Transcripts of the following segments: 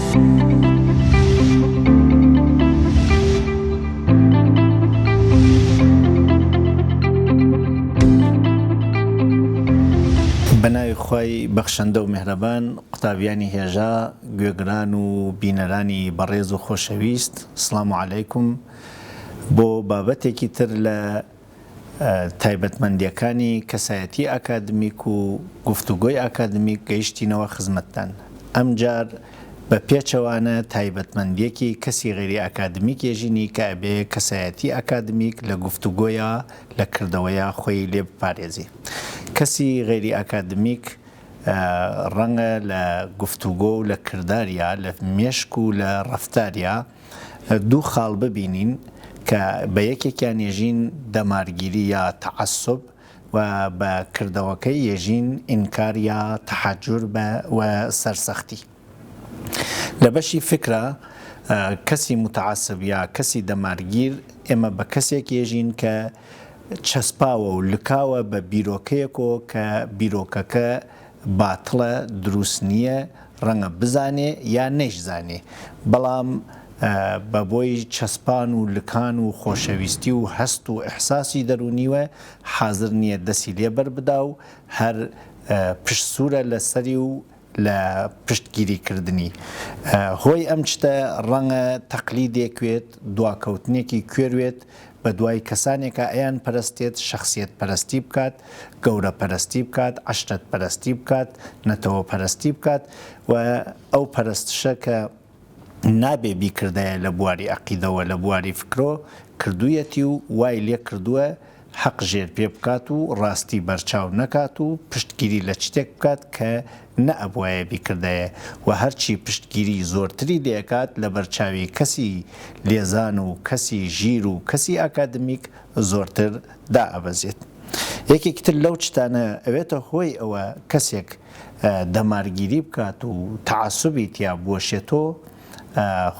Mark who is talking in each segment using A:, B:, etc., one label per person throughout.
A: بە ناوی خوای بەخشەندە و میهرەبان قوتابیانی هێژا، گوێگران و بینەرانی بەڕێز و خۆشەویست سڵام علیکم بۆ بابەتێکی تر لە تایبەتمەندییەکانی کەسایەتی ئاکادمیک و گفتوگۆی ئاکادمیک گەیشتینەوە خزمەتتان. ئەمجار بە پێچەوانە تایبەتمەندییەکی کەسی غەیری ئاکادمیک ێژینی کە ئەبێ کەسایەتی ئاکادمیک لە گفتوگۆیا لە کردەوەیا خۆی لێ بپارێزێ. کەسی غەیری ئاکادمیک ڕەنگە لە گفتوگۆ و لە کرداریا لە مێشک و لە ڕەفتاریا دوو خاڵ ببینین کە بە یەکێکیان یەژین دەمارگیری یا تەعەسوب و بە کردەوەکەی یەژین ئینکار یا تەحەجور بە و سەرسەختی. لە بەشی فکرا کەسی موتەعەسب یا کەسی دەمارگیر ئێمە بە کەسێک یەژین کە چەسپاوە و لکاوە بە بیرۆکەیەکۆ کە بیرۆکەکە باتڵە دروست نییە ڕەنگە بزانێ یا نەیشزانێ بەڵام بە بۆی چەسپان و لکان و خۆشەویستی و هەست و ئیحساسی دەروونیوە حازر نییە دەسی لێ بەربدا و هەر پشت سوورە لە سەری و لە پشتگیری کردنی. هۆی ئەم چتە ڕەنگە تەقلیدێک وێت، دواکەوتنێکی کوێر وێت، بە دوای کەسانێکا ئەیان پەرستێت، شەخسیەت پەرستی بکات، گەورە پەرستی بکات، عەشرەت پەرستی بکات، نەتەوە پەرستی بکات و ئەو پەرستشە کە نابێ بیکردایە لە بواری ئەقیدەوە لە بواری فکرۆ کردوویەتی و وای لێ کردووە حەق ژێر پێ بکات و ڕاستی بەرچاو نەکات و پشتگیری لە چتێک بکات کە نەئەبوایە بیکردایە و هەرچی پشتگیری زۆرتری لێ ئەکات لەبەرچاوی کەسی لێزان و کەسی ژیر و کەسی ئاکادمیک زۆرتر دائەبەزێت. یەکێکی تر لەو چتانە ئەوێتە هۆی ئەوە کەسێک دەمارگیری بکات و تەعەسوبی تیا بوەشێتۆ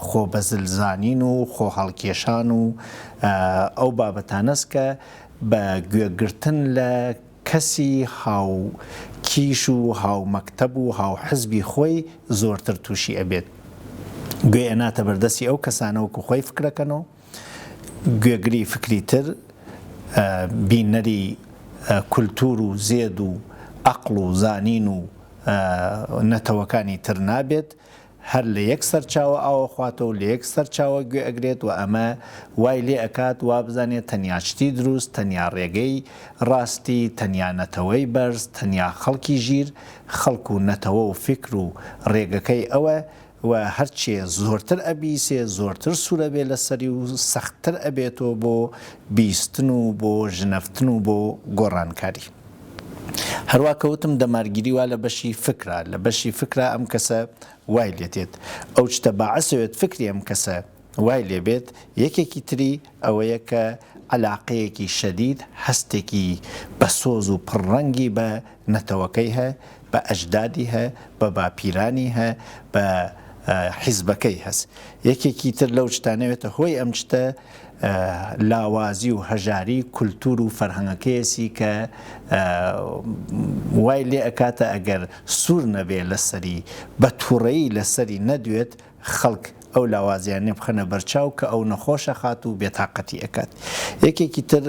A: خۆ بەزل زانین و خۆ هەڵکێشان و ئەو بابەتانەس کە بە گوێگرتن لە کەسی هاو کیش و هاو مەکتەب و هاو حزبی خۆی زۆرتر توشی ئەبێت گوێ ئەناتە بەردەستی ئەو کەسانە وەکو خۆی فکرەکەنۆ گوێگری فکری تر بینەری کولتور و زێد و ئەقڵ و زانین و نەتەوەکانی تر نابێت هەر لە یەک سەرچاوە ئاو ئەخواتەوە و لە یەک سەرچاوە گوێ ئەگرێت و ئەمە وای لێ ئەکات وابزانێت تەنیا شتی دروست، تەنیا ڕێگەی ڕاستی، تەنیا نەتەوەی بەرز، تەنیا خەڵکی ژیر، خەڵک و نەتەوە و فیکر و ڕێگەکەی ئەوە و هەرچێ زۆرتر ئەبیسێ زۆرتر سوورەبێ لەسەری و سەختتر ئەبێتەوە بۆ بیستن و بۆ ژنەفتن و بۆ گۆڕانکاری. هەروا کە وتم دەمارگیری وا لە بەشی فکرا، لە بەشی فکرا ئەم کەسە وای لێ دێت. ئەو چتە باعسەوێت فکری ئەم کەسە وای لێ بێت، یەکێکی تری ئەوەیە کە عەلاقەیەکی شەدید، هەستێکی بە سۆز و پڕ ڕەنگی بە نەتەوەکەی هە، بە ئەجدادی هە، بە باپیرانی هە، بە حیزبەکەی هەس. یەکێکی تر لەو چتانە وێتە هۆی ئەم چتە، لاوازی و هەژاری کولتوور و فەرهەنگەکەیەسی کە وای لێ ئەکاتە ئەگەر سوور نەبێ لەسەری بە تووڕەیی لەسەری نەدوێت خەڵک ئەو لاوازیانە بخەنە بەرچاو کە ئەو نەخۆش ئەخات و بێتاقەتی ئەکات. یەکێکی تر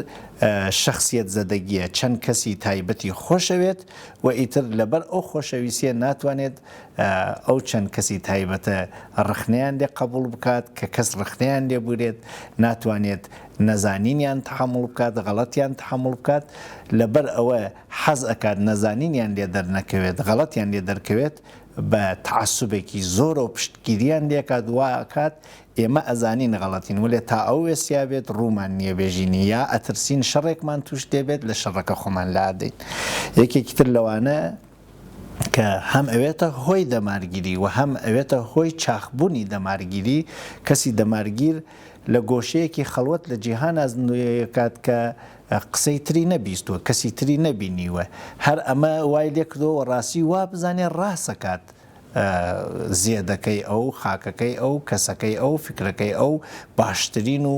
A: شەخسیەت زەدەگیە چەند کەسی تایبەتی خۆشەوێت و ئیتر لەبەر ئەو خۆشەویستیە ناتوانێت ئەو چەند کەسی تایبەتە ڕەخنەیان لێ قەبوڵ بکات کە کەس ڕەخنەیان لێ بگرێت ناتوانێت نەزانینیان تەحەموڵ بکات غەڵەتیان تەحەموڵ بکات لەبەر ئەوە حەز ئەکات نەزانینیان لێ دەرنەکەوێت غەڵەتیان لێ دەرکەوێت بە تەعەسوبێکی زۆرەوە پشتگیریان لێکات وا ئەکات ئێمە ئەزانین غەڵەتین وەلێ تا ئەو وێسیا بێت ڕوومان نییە بێژینی یا ئەترسین شەڕێکمان توش دێ بێت لە شەڕەکە خۆمان لادەین یەکێکی تر لەوانە کە هەم ئەوێتە هۆی دەمارگیری و هەم ئەوێتە هۆی چاخبوونی دەمارگیری، کەسی دەمارگیر لە گۆشەیەکی خەڵوەت لە جیهانا زیندوویەکات کە قسەی تری نەبیستووە، کەسی تری نەبینیوە، هەر ئەمە وای لێکردووە ڕاستی وا بزانێ ڕاسەکات. زێدەکەی ئەو، خاکەکەی ئەو، کەسەکەی ئەو، فیکرەکەی ئەو باشترین و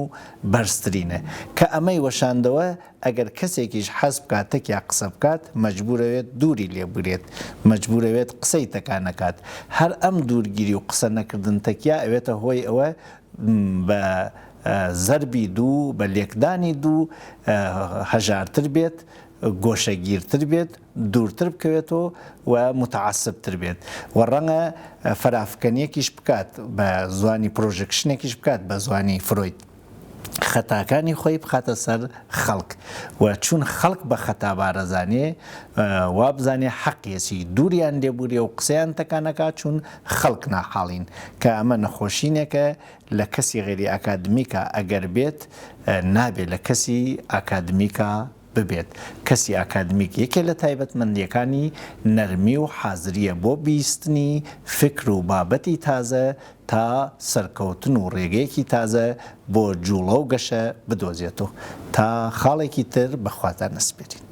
A: بەرزترینە. کە ئەمەی وەشاندەوە ئەگەر کەسێکیش حەز بکات تەکیا قسە بکات مەجبورەوێت دووری لێ بگرێت، مەجبورەوێت قسەی تەکا نەکات. هەر ئەم دوورگیری و قسە نەکردن تەکیا ئەوێتە هۆی ئەوە بە زەربی دوو، بە لێکدانی دوو هەژارتر بێت، گۆشەگیرتر بێت، دوورتر بکەوێتەوە و موتەعەسبتر بێت و ڕەنگە فەرافکەنیەکیش بکات بە زوانی projection ێکیش بکات بە زوانی فرۆید خەتاکانی خۆی بخاتە سەر خەڵک و چون خەڵک بە خەتابارەزانێ وابزانێ حەقیەسی دووریان لێبورێ و قسەیان تەکا نەکا چون خەڵک ناحاڵین کە ئەمە نەخۆشینێکە لە کەسی غەیری ئاکادمیکا ئەگەر بێت نابێ لە کەسی ئاکادمیکا ببێت. کەسی ئاکادمیک یەکێ لە تایبەتمەندییەکانی نەرمی و حازرییە بۆ بیستنی فکر و بابەتی تازە تا سەرکەوتن و ڕێگەیەکی تازە بۆ جوڵە و گەشە بدۆزێتۆ. تا خاڵێکی تر بە خواتان ئەسپێرین.